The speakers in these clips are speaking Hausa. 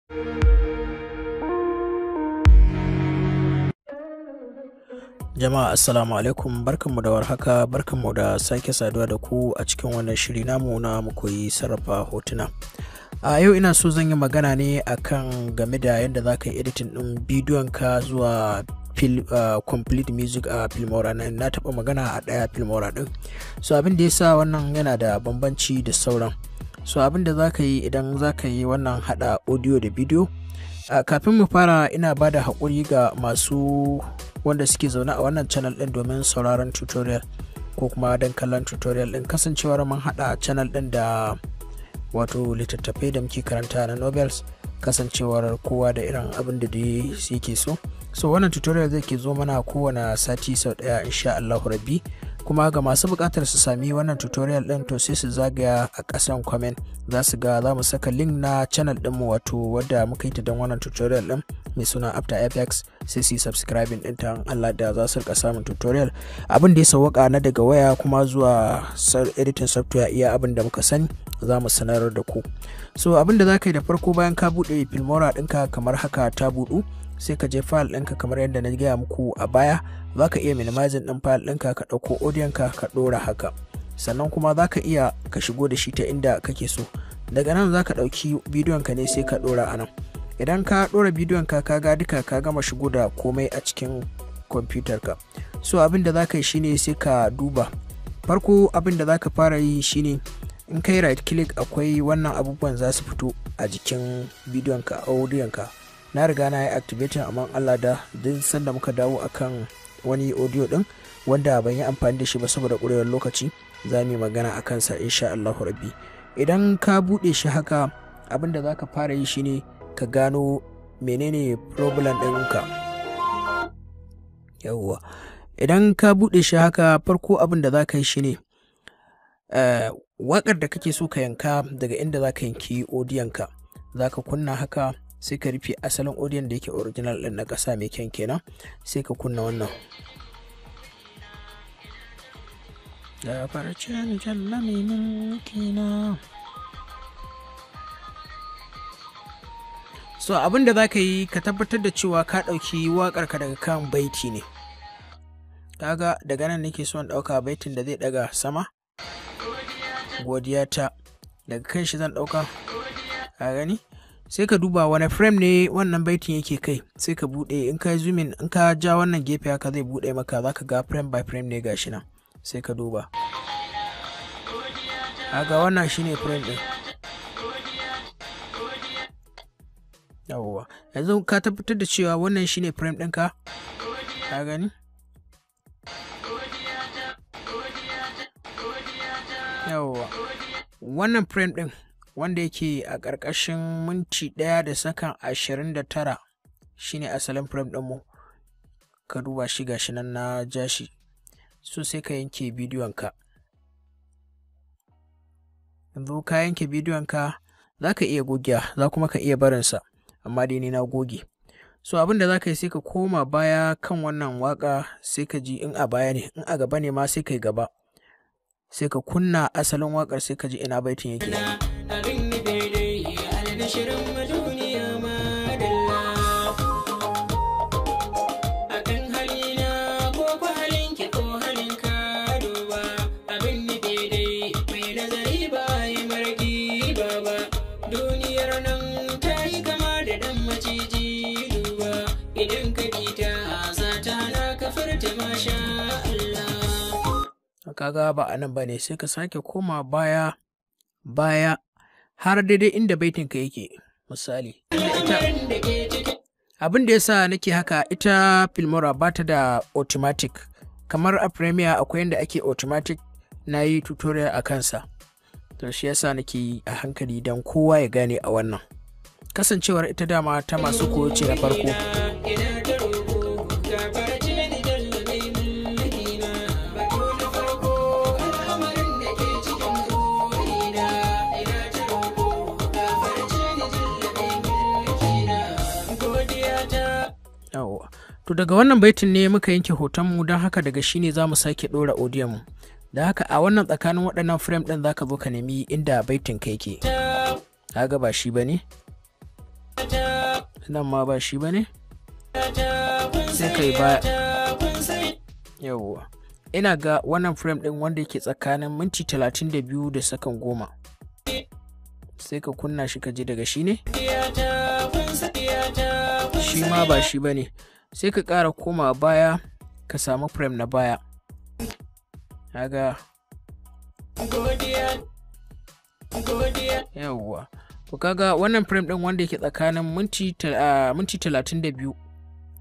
Jama'a, assalamu alaikum, barkanmu da warhaka, barkanmu da sake saduwa da ku a cikin wannan shiri namu na mu koyi sarrafa hotuna. A yau ina so zan yi magana ne akan game da yadda za ka yi editing ɗin bidiyon ka zuwa complete music a Filmora. Na taɓa magana a ɗaya Filmora ɗin. So abin da ya sa wannan yana da bambanci da sauran. So abin da za ka yi idan za ka yi wannan haɗa audio da bidiyo. Kafin mu fara, ina ba da haƙuri ga masu wanda suke zaune a wannan channel ɗin domin sauraron tutorial ko kuma don kallon tutorial ɗin, kasancewar mun haɗa channel ɗin da wato littattafai da muke karanta na novels, kasancewar kowa da irin abin da dai yake so. So wannan tutorial zai ke zo mana kowane sati sau ɗaya, insha Allahu Rabbi. Kuma ga masu buƙatar su sami wannan tutorial ɗin, to sai su zagaya a ƙasan comment, za su ga za mu saka link na channel ɗinmu, wato wadda muka yi ta don wannan tutorial ɗin, mai suna After Effects. Sai su yi subscribing ɗin ta, Allah da za su rika samun tutorial abin da ya sawwaka na daga waya kuma zuwa editing software. Iya abin da muka sani za mu sanar da ku. So abin da za ka yi da farko, bayan ka buɗe Filmora ɗinka kamar haka, ta buɗu, sai ka je file ɗinka kamar yadda na gaya muku a baya. Za ka iya minimizing ɗin file ɗinka, ka ɗauko audio ka, ka ɗora haka. Sannan kuma za ka iya ka shigo da shi ta inda kake so. Daga nan za ka ɗauki bidiyon ka ne, sai ka ɗora a nan. Idan ka ɗora bidiyon ka, ka ga duka ka gama shigo da komai a cikin kwamfutar ka. So abin da za ka yi shine sai ka duba. Farko abin da za ka fara yi shine in kai right click, akwai wannan abubuwan za su fito a jikin bidiyon ka, audio ka. Na riga na yi activating, amma Allah da duk sanda muka dawo akan wani audio din wanda ban yi amfani da shi ba saboda ƙurewar lokaci, za mu yi magana a kansa, insha Allahu Rabbi. Idan ka buɗe shi haka, abin da za ka fara yi shine ka gano menene problem ɗinka. Yawwa, idan ka buɗe shi haka, farko abin da za ka yi shine waƙar da kake so ka yanka, daga inda za ka yanki audiyon ka, za ka kunna haka, sai ka rufe asalin audiyon da yake original ɗin na ƙasa mai kyan kenan, sai ka kunna wannan. Da farcen jallami mulkina. So abin da za ka yi, ka tabbatar da cewa ka ɗauki waƙarka daga kan baiti ne. Kaga daga nan nake son ɗauka baitin da zai ɗaga sama. Godiya ta, daga kan shi zan ɗauka. Ka gani, sai ka duba wani frame ne wannan baitin yake kai, sai ka buɗe. In ka zoom in, in ka ja wannan gefe haka, zai buɗe maka, za ka ga frame by frame ne. Gashi nan, sai ka duba. Kaga wannan shine frame ɗin. Yawwa, yanzu ka tabbatar da cewa wannan shine frame ɗinka. Ka gani? Yawwa, wannan frame ɗin wanda yake a ƙarƙashin minti 1 da sakan 29 shine asalin frame ɗinmu. Ka duba shi, gashi nan na ja shi. So sai ka yanke bidiyon ka. Yanzu ka yanke bidiyon ka, za ka iya gogewa, za kuma ka iya barinsa, amma dai ni na goge. So abin da za ka yi, sai ka koma baya kan wannan waka, sai ka ji in a baya ne, in a gaba ne ma sai ka yi gaba, sai ka kunna asalin wakar, sai ka ji ina baitin yake. Abin nufi dai albishirin duniya madalla, akan halina ko ko halinki ko halinka, duba abin nufi dai mai nazari ba yi margi ba ba, duniyar nan ta yi kama da dan maciji, duba idan ka bi ta za ta hana ka furta masha Allah. Kaga ba a nan ba ne, sai ka sake koma baya baya har daidai inda baitin ka yake. Misali, Al'amarin da ke cikin abin da yasa nake haka, ita Filmora ba ta da automatic kamar a Premiere. Akwai yadda ake automatic, na yi tutorial a kansa. To shi yasa nake yi a hankali don kowa ya gane a wannan, kasancewar ita dama ta masu koyo ce na farko. Ina ta roƙo gafarce ni jalla mai mulki na, batu na farko al'amarin da ke cikin ruhina, ina ta roƙo gafarce ni jalla mai mulki na, godiya ta. Yawwa. To daga wannan baitin ne muka yanke hotonmu, don haka daga shi ne za mu sake ɗora audio mu. Da haka a wannan tsakanin waɗannan frame ɗin za ka zo ka nemi inda baitin ka yake. Kaga ba shi ba ne? Nan ma ba shi ba ne. Sai ka yi baya. Yawwa. Ina ga wannan frame ɗin wanda yake tsakanin minti 32 da sakan 10. Sai ka kunna shi ka ji daga shi ne? Shi ma ba shi ba ne. Sai ka ƙara koma baya ka samu frame na baya. Kaga. Yawwa. To kaga wannan frame ɗin wanda yake tsakanin minti 32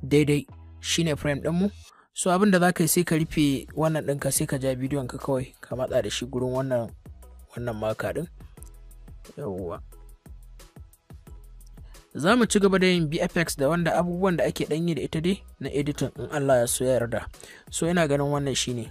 daidai shine frame ɗinmu. So abin da za ka yi, sai ka rufe wannan ɗinka, sai ka ja bidiyon ka kawai ka matsa da shi gurin wannan marker ɗin. Yawwa. Za mu ci gaba da yin VFX da wanda abubuwan da ake ɗanyi da ita dai na editing in Allah ya so ya yarda. So ina ganin wannan shine.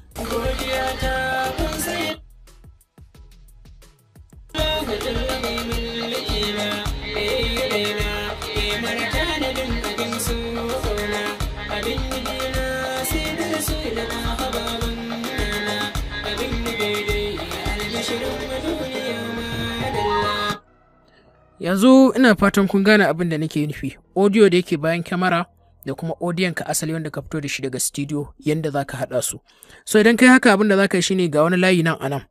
Yanzu ina fatan kun gane abin da nake nufi. Audio da yake bayan kyamara da kuma audio ka asali wanda ka fito da shi daga studio, yanda za ka haɗa su. So idan kai haka, abin da za ka yi shine ga wani layi nan a nan.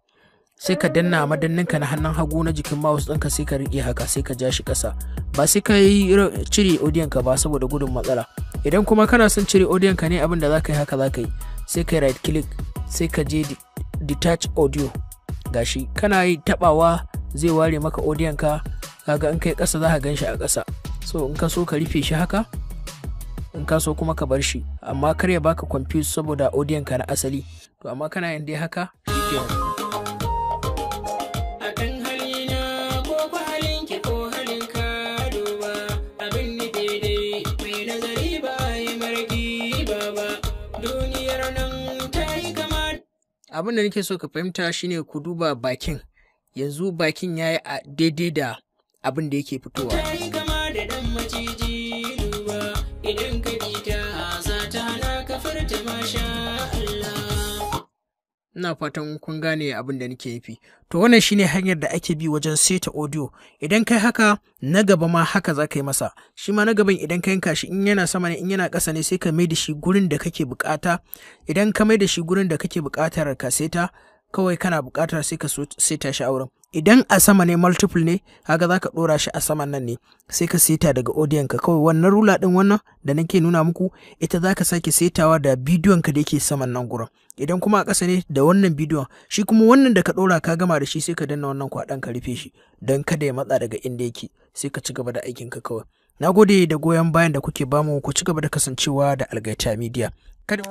Sai ka danna madanninka na hannun hagu na jikin mouse ɗinka, sai ka riƙe haka, sai ka ja shi ƙasa. Ba sai ka yi cire audio ka ba saboda gudun matsala. Idan kuma kana son cire audio ka ne, abin da za ka yi, haka za ka yi. Sai ka yi right click, sai ka je detach audio. Gashi kana yi taɓawa zai ware maka audio ka. Kaga in kai ƙasa za ka gan shi a ƙasa. So in ka so ka rufe shi haka, in ka so kuma ka bar shi, amma kar ya baka confuse saboda audio ka na asali. To amma kana yin dai haka, shikenan. Akan halina ko ko halinki ko halinka, duba abin nufi dai, mai nazari ba yi margi ba ba, duniyar nan ta yi kama Abin da nake so ka fahimta shine ku duba bakin. Yanzu bakin ya yi a daidai da abin da yake fitowa. Ta yi kama da ɗan maciji, duba idan ka bi ta za ta hana ka furta masha Allah. Ina fatan kun gane abin da nake nufi. To wannan shine hanyar da ake bi wajen seta audio. Idan kai haka, na gaba ma haka za ka yi masa. Shi ma na gaban idan ka yanka shi, in yana sama ne, in yana ƙasa ne, sai ka mai da shi gurin da kake buƙata. Idan ka mai da shi gurin da kake buƙatar ka seta, kawai kana buƙatar sai ka seta shi a wurin. Idan a sama ne, multiple ne, kaga za ka ɗora shi a saman nan ne, sai ka seta daga audio ka kawai. Wannan ruler ɗin, wannan da nake nuna muku, ita za ka sake setawa da bidiyon ka da yake saman nan gurin. Idan kuma a ƙasa ne, da wannan bidiyon. Shi kuma wannan da ka ɗora ka gama da shi, sai ka danna wannan kwaɗon ka rufe shi don kada ya matsa daga inda yake, sai ka ci gaba da aikin ka kawai. Na gode da goyon bayan da kuke bamu, ku ci gaba da kasancewa da Algaita Media. Kada